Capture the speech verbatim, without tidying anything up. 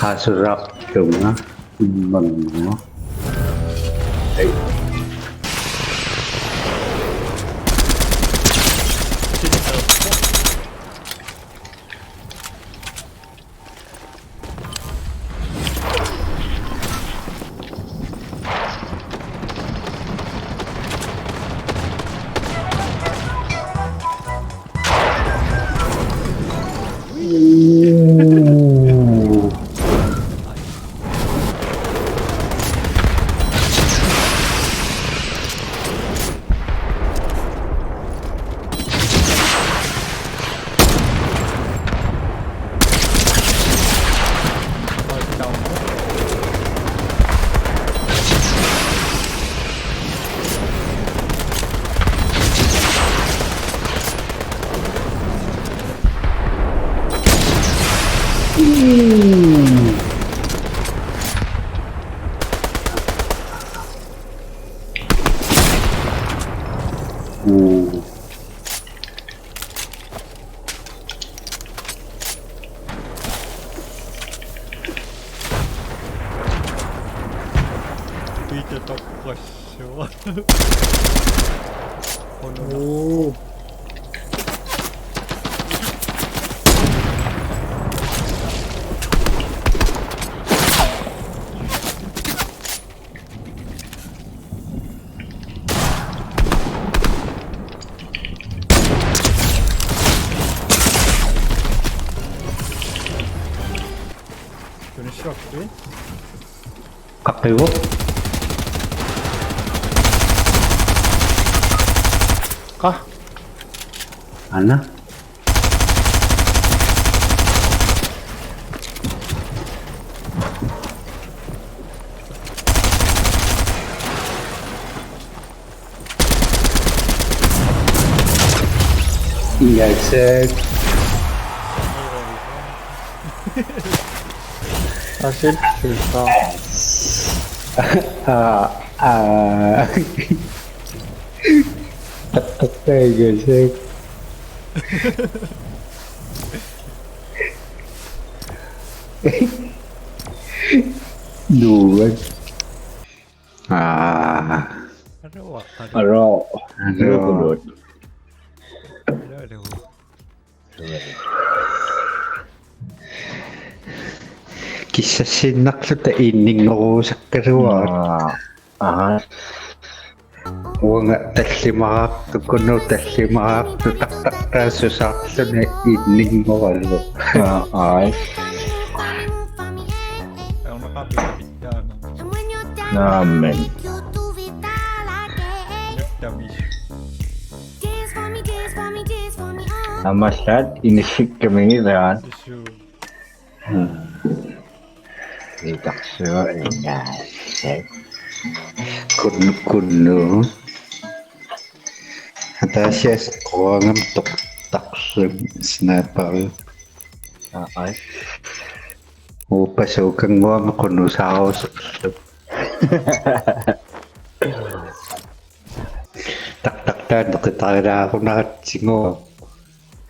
ᖃᓱᓛᖅᑐᖓ ᐃᒻᒪᓐᓄᐊ. ᐊᐃ. ᐱᑕ ᑕᖅᐸᒃᓱᐊ. ᐆ. Finish off, eh? ᖃᖅᑭᕗᖅ. ᖃ. ᐊᓐᓇ. ᐃᓛᓴᒃ. ᐊᓯᓪ ᓱᓕ. ᐋ, ᐋ. ᑕᖅᑕᖅᑕᐃᒐᓱᒃ. ᓄᕙᑦ. ᐋ. ᐊᓗ, ᐊᓗ. ᐊᓗ. ᐊᓗ. ᑭᓴᒃᓯᓐᓇᖅᖢᑕ ᐃᓐᓂᙳᕉᓴᒃᑲᓗᐊᖅ. ᐋ. ᐋ. ᐅᖓ ᑕᓪᓕᒪᕋᖅᑐᖅ, ᐅᑯᓐᓄᑦ ᑕᓪᓕᒪᕋᖅᑐᖅ, ᑕᖅᑕᖅᑕᐅᓱᓵᖅᖢᓂ ᐃᓐᓂᙳᕋᓗ. ᐋ, ᐋᐃ. ᓇᒻᒥᓐ. ᐊᒻᒪᓗᑦ ᐃᓂᓱᒃᑲᒥᓃᓛᑦ. ᐃᓱ. ᒻᒻ. ᐃᑕᖅᓱᐊ ᐃᓛᓴᒃ. ᑯᓐ-, ᑯᓐᓄ. ᐊᑕᐅᓯᐊᖅ ᖁᐊᖓᒻ ᑐᖅᑕᖅᓱᒃ sniper. ᐋ, ᐋᐃ. ᐅᐸᓲᑲᙳᐊᒻ ᖁᓐᓄᓵᕈᓱᒃᓱᒃ. ᑕᖅᑕᖅᑕᐅᓐᓂᖅ ᕿᑕᕆᓛᕈᓐᓇᕋᑦᓯᖑ.